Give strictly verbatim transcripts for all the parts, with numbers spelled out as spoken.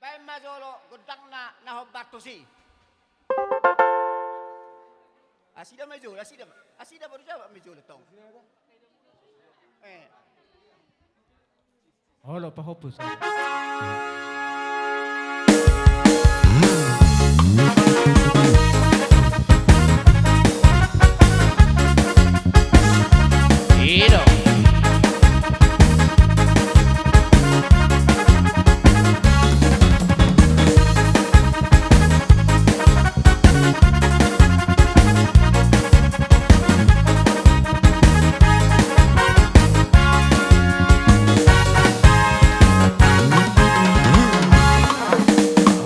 Baen ma jolo gondangna na hombar tusi. Nasida ma jolo, nasida ma. Nasida baru jawab ma jolo tong. Eh. Olo, pahompu sada. I do.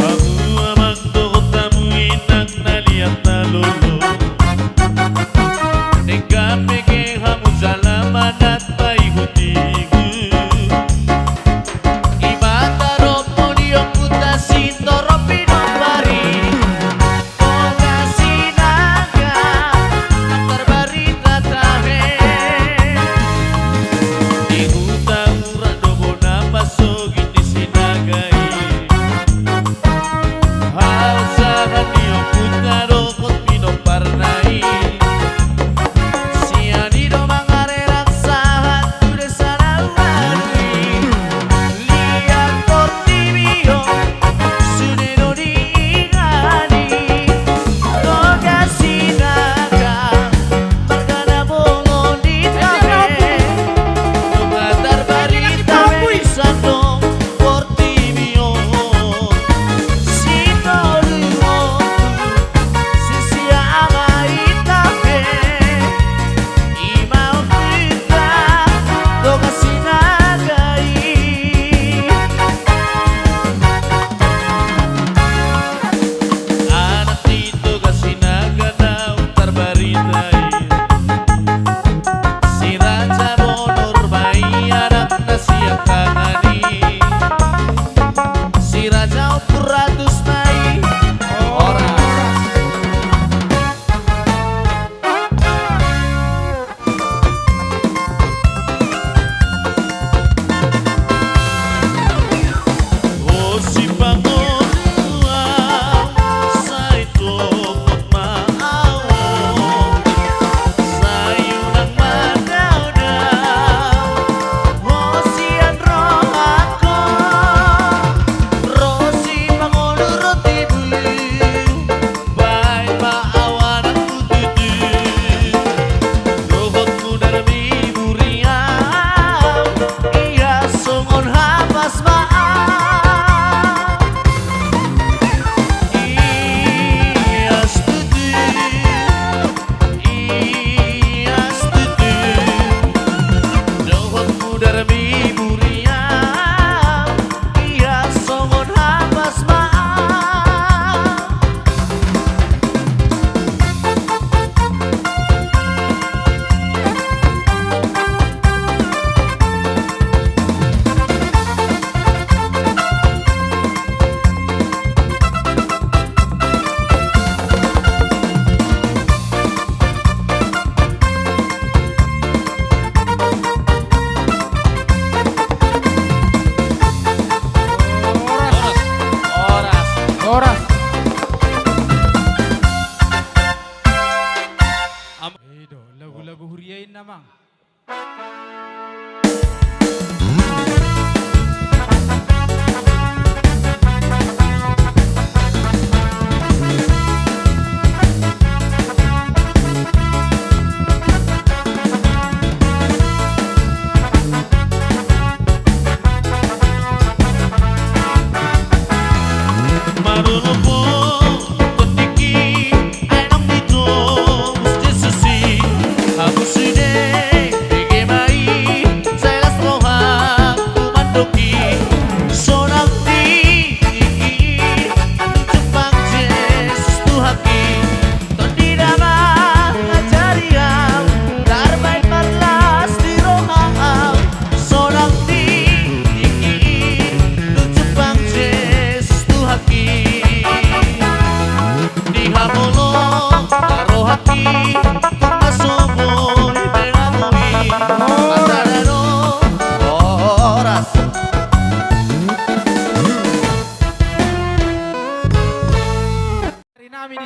Hamu amang dohot hamu inang na liat na lolo, denggan mege hamu jala manat paihutihut. Ibata romo ni ompunta Sitorop Pinompar i, Boga Sinaga, antar barita tahe. Di huta Urak do bona pasogit ni Sinaga i. Hau sahat ni ompunta dohot pinomparna i. Sian i do mangarerang sahat tu desa na ualu i. Liat portibi on, sude do diingani. Boga Sinaga, marga na bolon ditahe. Nunga tarbarita be i sandok portibi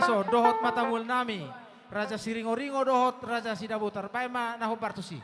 So, dohot mata mual nami, Raja Siringoringo dohot Raja Sidabutar, baen ma na hombar tusi.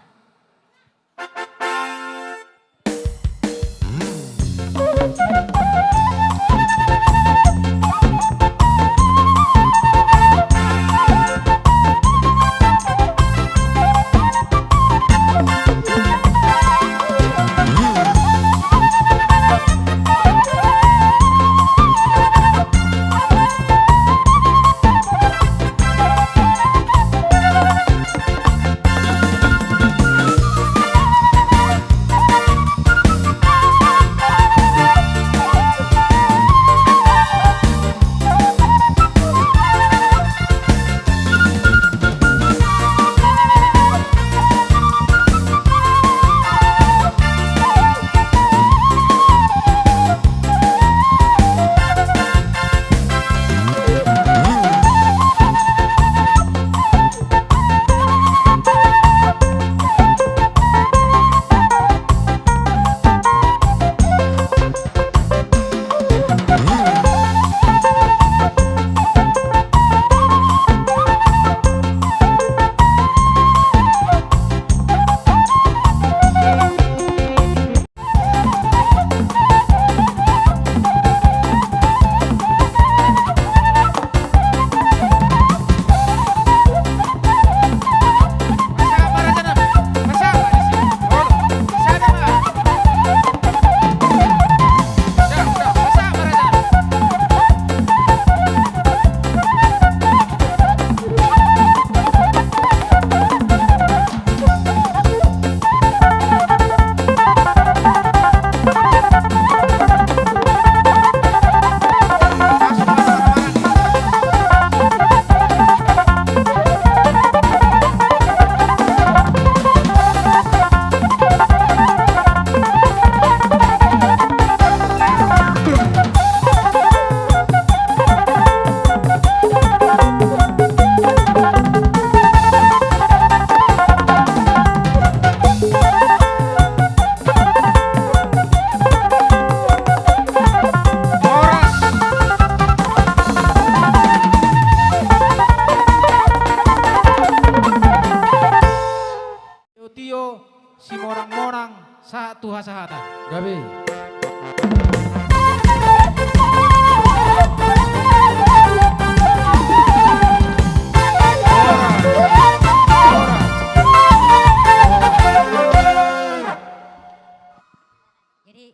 Tio, Simorang-morang, sahat tu hasahatan. Gabe. Jadi,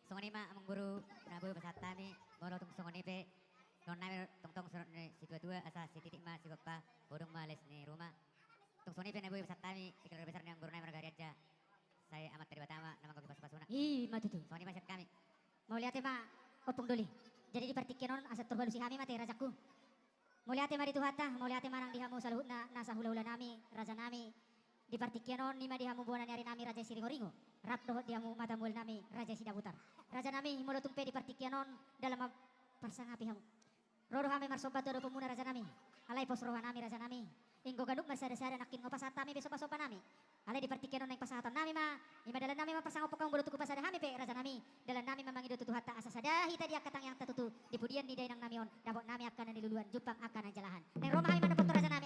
songon i ma amang boru na boi pasahat hami, molo tung songon i pe, dohonon nami tongtong songon i, situatua asa sititi ma sigompa, bodong ma les ni ruma. Tung songon i pe na boi pasahat hami, di keluarga besar ni amang boru nami marga Arianja. Sai Amanta Debata ma na manggohi pasupasuna. I ma tutu. Songon i ma sian hami. Mauliate ma Ompung Doli. Jadi di partingkian on asa tarhalusi hami ma ate rajaku. Mauliate ma di Tuhanta, mauliate ma nang di hamu saluhutna nasa hulahula nami, raja nami. Di partingkian on i ma di hamu bona ni ari nami Raja Siringoringo. Rap dohot di hamu mata mual nami Raja Sidabutar. Raja nami, molo tung pe di partingkian on dalan ma parsangapi hamu. Ro do hami marsomba tu adopanmuna raja nami. Alai pos roha nami raja nami. Inggo ganup marsadasada nangkin nga pasahat hami be sombasomba nami. Alai di partingkian on naeng pasahaton nami ma. I ma dalan nami ma parsangaphon hamu molo tung hupasada hami pe raja nami. Dalan nami ma mangido tu Tuhanta asa sada hita di angka tangiangta tutu. Di pudian ni dainang nami on. Dapot nami angka na niluluan jumpang angka na nijalahan. Naeng ro ma hami mandapot tu raja nami.